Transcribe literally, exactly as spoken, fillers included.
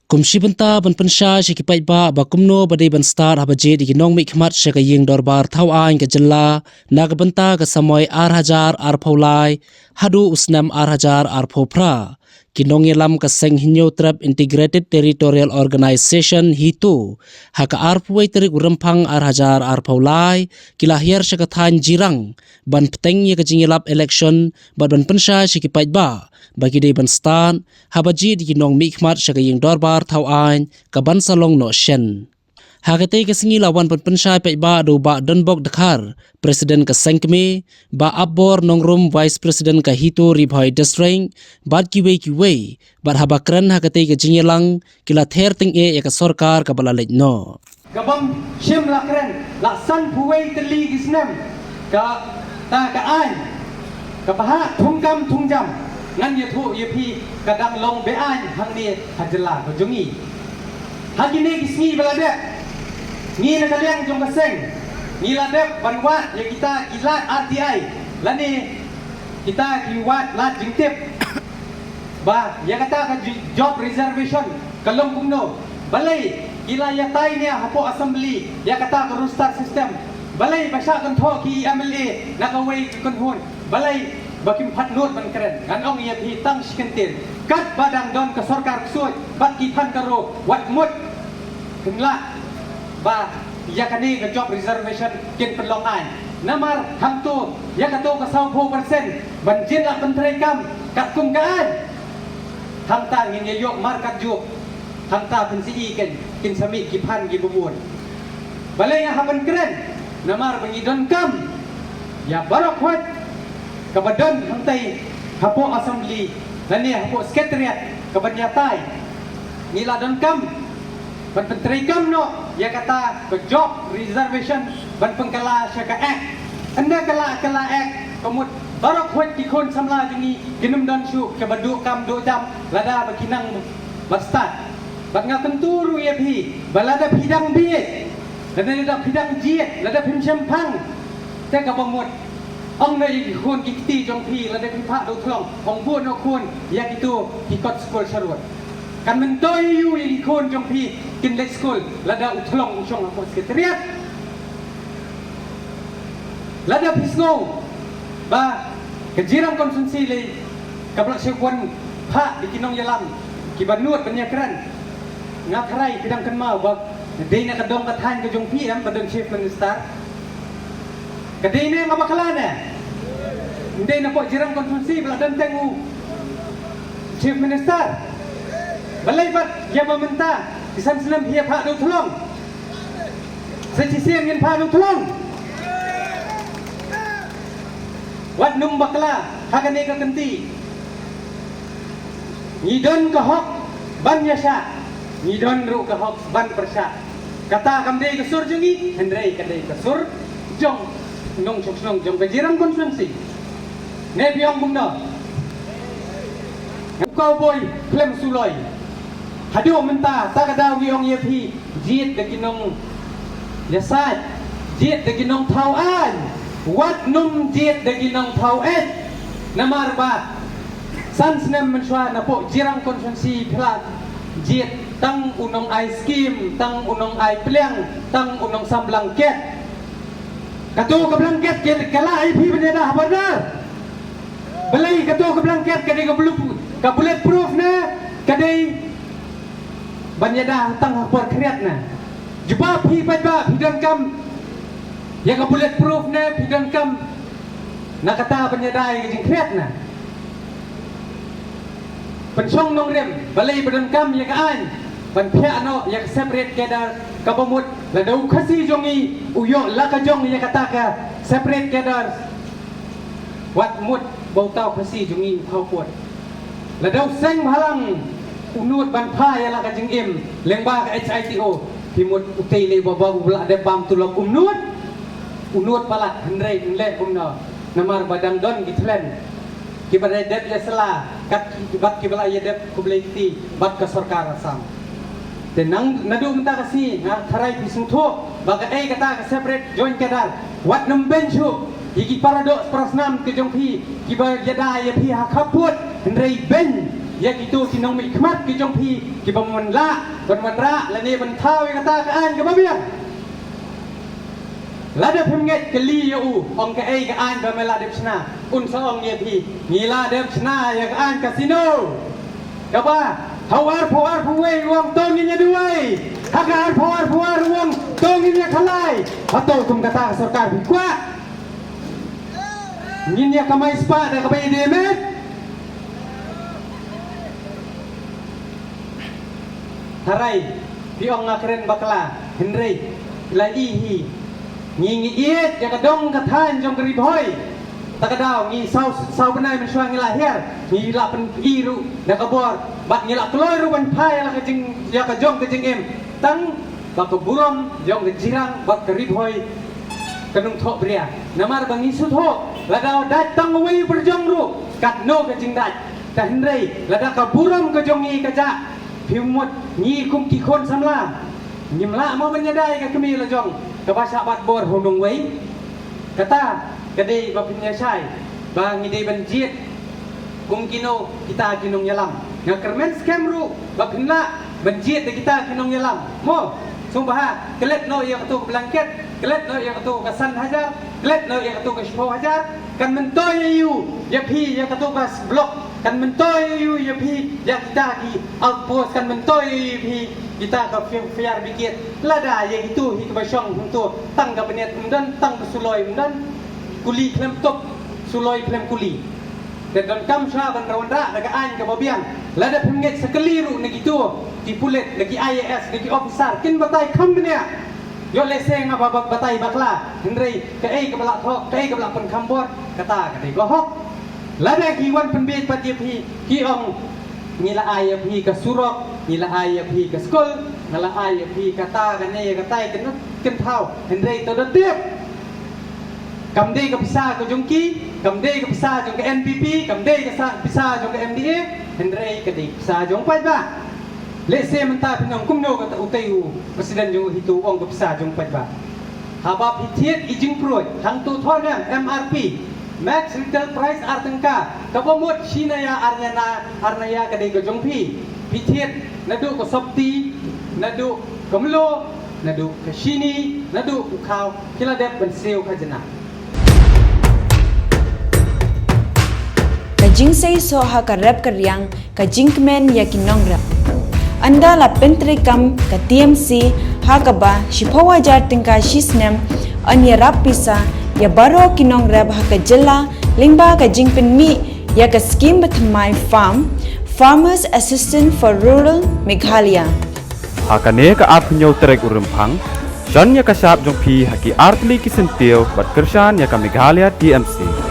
Kum shi bynta ban pynshai sha ki paidbah ba kumno ba dei ban stad haba jied ïa ki nongmihkhmat sha ka ïing dorbar thaw aiñ ka jylla na ka bynta ka samoi ar hajar arphew lai haduh u snem ar hajar arphew phra. Ki nongïalam ka seng Hynñiewtrep Integrated Territorial Organization HITO ha ka arphew wei tarik u Rymphang ar hajar arphew lai ki la hiar sha ka thaiñ Jirang ban bteng ïa ka jingïalap election bad ban pynshai sha ki paidbah ba ki dei ban stad haba jied ïa ki nongmihkhmat sha ka ïing dorbar thaw aiñ ka ban sa long noh shen. Ha katei ka sngi la wan ban pynshai paidbah da u Bah Donbok Dkhar, President ka seng kmie, Bah Apbor Nongrum, Vice President ka HITO Ri Bhoi District, bad kiwei kiwei, bad haba kren ha katei ka jingïalang ki la ther tyngeh ïa ka sorkar kaba la leit noh. Ka bym shym la kren, la sanphew wei tylli ki snem, kata ka aiñ kaba hap thungkam thungjam. Ngan ïathuh ïa phi, ka dang long be-aiñ hangne ha jylla ka jong ngi. Ha kine ki sngi ba la dep, ngi na ka liang jong ka seng ngi la dep ban wad ïa kita ki lad RTI lane kita ki wad lad jingtip ba ïa kata ka ji-, job reservation ka long kumno. Balei ki la ïatai ne hapoh assembly ïa kata ka roster system? Balei ba shah kynthoh ki MLA na kawei ka kynhun? Balei ba kim pat nud ban kren? Ngan ong ïa phi tang shi kyntien, katba dang don ka sorkar ksuid bad ki than ka ro, wat mut kin lah ba ïa kane ka job reservation kin pynlong aiñ. Namar hangto ïa kato ka sawphew percent ban jin lah pyntreikam katkum ka aiñ. Hangta ngin ïa ïoh markat juk. Hangta pynsi i kin, kin sa mih ki phan ki bymmun. Balei nga hap ban kren? Namar ba ngi donkam ïa baroh khoit kaba don hangtai hapoh assembly lane hapoh secretariat kaban ïatai. Ngi la donkam ban pyntreikam noh ïa kata ka job reservation ban pynkylla sha ka Act. Ynda kylla, kylla Act, ka mut baroh khoit ki khun samla jong ngi kin ym don shuh kaba duh kam duh jam lada ba ki nang bad stad. Bad nga kyntu ruh ïa phi ba lada phi dang bieit, lada, lada phi dang jied, lada phim shemphang, te kaba mut ong noh ïa ki khun ki kti jong phi, lada phi phah da u thlong, ong buh noh khun ïa kito ki kot skul sharud. Kan myntoi ïa u ïa ki khun jong phi kin leit skul lada u thlong u shong hapoh secretariat. Lada phi sngew ba ka Jirang constituency lei kaba la shu wan phah da ki nongïalam kiba nud ban ïakren, nga tharai phi dang kynmaw ba dei na ka dong ka thaiñ ka jong phi em ba don Chief Minister. Ka dei ne nga bakla ne? Ym dei na pdeng Jirang constituency ba la don teng u Chief Minister. Balei pat ïa ba mynta ki san snem phi ïa phah da u thlong? Sa shisien ngin phah da u thlong. Wat nym bakla ha kane ka kynti. Ngi don ka hok ban ïashah, ngi don ruh ka hok ban pyrshah. Kata kam dei ka sur jong ngi, hynrei ka dei ka sur jong nongshong shnong jong ka Jirang constituency. Ne phi ong kumno? U cowboy khlem suloi. Haduh mynta, ta ka daw ngi ong ïa phi, jied da ki nongïasaid, jied da ki nongthaw aiñ, wat nym jied da ki nongthaw aiñ. Namar ba san snem mynshuwa na pdeng Jirang constituency phi la jied tang u nongai skim, tang u nongai pliang, tang u nongsam blanket. Kato ka blanket ka, ka lah ïa phi ban ïada ha border? Balei kato ka blanket ka dei ka bullet, ka bullet proof ne ka dei ban ïada tang ha por khriat ne? Jubab phi paidbah, phi donkam ïa ka bullet proof ne phi donkam na kata ban ïada ïa ka jingkhriat ne? Pynshong nongrim, balei ba donkam ïa ka aiñ ban phiah noh ïa ka separate cadre kaba mut lada u Khasi jong ngi u ïoh la ka jong ïa kata ka separate cadre, wat mut ba uta u Khasi jong ngi u khawpud. Lada u seng bhalang u nud ban phah ïa la ka jingim lyngba ka HITO, phi mut utei lei ba, ba u la dep bam tulop um nud? U nud palat, hynrei ym leh kumno namar ba dang don ki thlen kiba la dep ïasylla kat, bad kiba la ïadep khublei kti bad ka sorkar Assam. Te nang naduh mynta ka sngi nga tharai phi sngewthuh ba kaei kata ka separate joint cadre. Wat nym beiñ shuh ïa ki paradoh parasnam ka jong phi kiba ïada ïa phi ha khaput, hynrei beiñ ïa kito ki nongmihkhmat ki jong phi kiba ym lah ban wanrah lane ban thaw ïa kata ka aiñ kaba biang. Lada phim ngeit, kylli ïa u, ong kaei ka aiñ ba me la dep shna. Un sa ong ïa phi, ngi la dep shna ïa ka aiñ casino. Kaba ha u arphew arphew wei u ong to ngin ïa duwai, ha ka arphew arphew ar u ong to ngin ïa khalai. Hato kum kata ka sorkar phi kwah? Ngin ïa kamai spah da kaba ïadei met. Tharai phi ong nga kren bakla, hynrei la i hi. Ngi ngi ïeit ïa ka dong ka thaiñ jong ka Ri Bhoi. Ta ka daw ngi saw saw bnai mynshuwa ngi la hiar, ngi la pyn-i ruh da ka bor, bad ngi la kloi ruh ban phai ïa la ka jing, ïa ka jong ka jingim. Tang ba ka burom jong ka Jirang bad ka Ri Bhoi ka nongthoh bria. Namar ba ngi sngewthuh lada dait tang uwei u pyrjong ruh katno ka jingdait. Te hynrei lada ka burom ka jong ngi ka jah, phi mut ngi kum ki khun samla ngim lah mo ban ïada ïa ka kmie la jong kaba shah bat bor ha u nongwei. Kata ka dei ba phin ïa shai ba ngi dei ban jied kum kino kita ki nongïalam. Nga kyrmen skhem ruh ba phin lah ban jied da kita ki nongïalam. Mo, sngewbha klet noh ïa kato ka blanket, klet noh ïa kato ka san hajar, klet noh ïa kato ka shiphew hajar. Kan myntoi ïa u ïa phi ïa kato ka block, kan myntoi ïa u ïa phi ïa kita ki outpost, kan myntoi ïa u ïa phi kita ka fire brigade. Lada ïa kito hi kiba shong hangto tang ka bniat ym don, tang ka suloi ym don, kuli khlem tup, suloi khlem kuli. Te donkam shuwa ban wanrah da ka aiñ kaba biang. Lada phim ngeit sa kylli ruh na kito ki pulit, na ki I A S, na ki officer, kin batai kham bniah. Ïoh lehse nga ba, ba, batai bakla, hynrei kaei kaba la thoh, kaei kaba la pynkham bor, kata ka dei ka hok. Lada ki wan pynbieit pat ïa phi, ki ong ngi la ai ïa phi ka surok, ngi la ai ïa phi ka skul, ngi la ai ïa phi kata kane katai kane, kin thaw, hynrei to da tip. Kam dei ka pisa ka jong ki, kam dei ka pisa jong ka N P P, kam dei ka sa, pisa jong ka M D A, hynrei ka dei pisa jong paidbah. Lehse mynta phin ong kumno kata, utei u president jong u HITO u ong ka pisa jong paidbah. Haba phi thied i jingpruid hangto, thoh ne em, M R P, max retail price ar tyngka, kaba mut shi naïa ar naïa, ar naïa ka dei ka jong phi. Phi thied naduh ka sopti, naduh ka mluh, naduh ka shini, naduh u khaw, ki la dep ban siew khajna. Ka jingseisoh ha ka rep ka riang, ka jingkmen ïa ki nongrep. Ynda la pyntreikam ka T M C ha kaba shiphew hajar tyngka shi snem, yn ïarap pisa ïa baroh ki nongrep ha ka jylla lyngba ka jingpynmih ïa ka skim bathymmai farm, Farmers Assistance for Rural Meghalaya. Ha kane ka arphew hynñiew tarik u Rymphang, shon ïa ka shap jong phi ha ki artylli ki syntiew bad kyrshan ïa ka Meghalaya T M C.